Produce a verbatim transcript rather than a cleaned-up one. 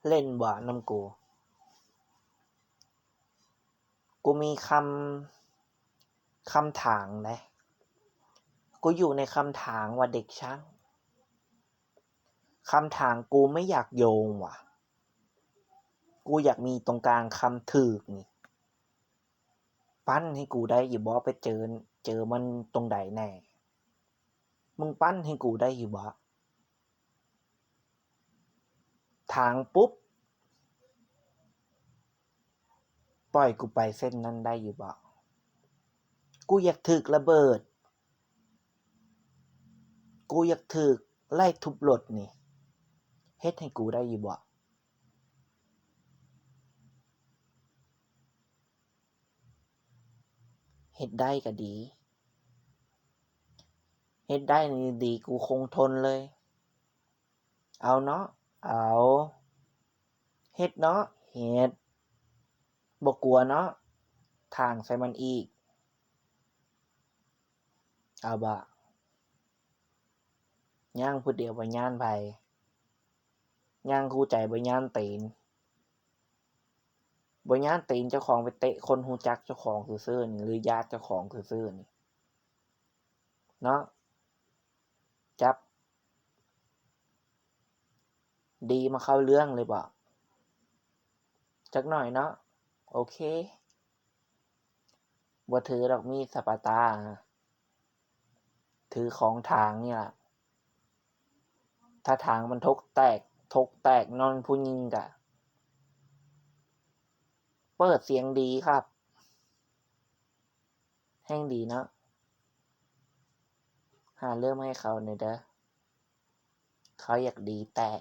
เล่นบ่นำกู กูมีคำ คำถางนะ กูอยู่ในคำถางว่ะเด็กช่าง คำถางกูไม่อยากโยงว่ะ กูอยากมีตรงกลางคำถืกนี่ ปั้นให้กูได้อยู่บ่ ไปเจอ เจอมันตรงใดแน่ มึงปั้นให้กูได้อยู่บ่ ถางปุ๊บ ปล่อยกูไปเส้นนั้นได้อยู่บ่ กูอยากถืกระเบิด กูอยากถืกไล่ทุบรถนี่ เฮ็ดให้กูได้อยู่บ่ เฮ็ดได้ก็ดี เฮ็ดได้นี่ดี กูคงทนเลย เอาเนาะ เอา เฮ็ดเนาะ เฮ็ด บ่กลัวเนาะ ถางใส่มันอีก เอาบ่ ย่างผู้เดียวบ่ย้านไผ ย่างคู่ใจบ่ย้านตีน บ่ย้านตีนเจ้าของไปเตะคนฮู้จักเจ้าของซื่อๆนี่ หรือญาติเจ้าของซื่อๆนี่ เนาะ จับ ดีมาเข้าเรื่องเลยบ่ จักหน่อยเนาะ โอเค บ่ถือดอกมีดสปาตา ถือของถางนี่ล่ะ ถ้าถางมันทกแตก ทกแตกนอนผู้หญิงกะ เปิดเสียงดีครับ แฮงดีเนาะ หาเรื่องให้เขาหน่อยเด้อ เขาอยากดีแตก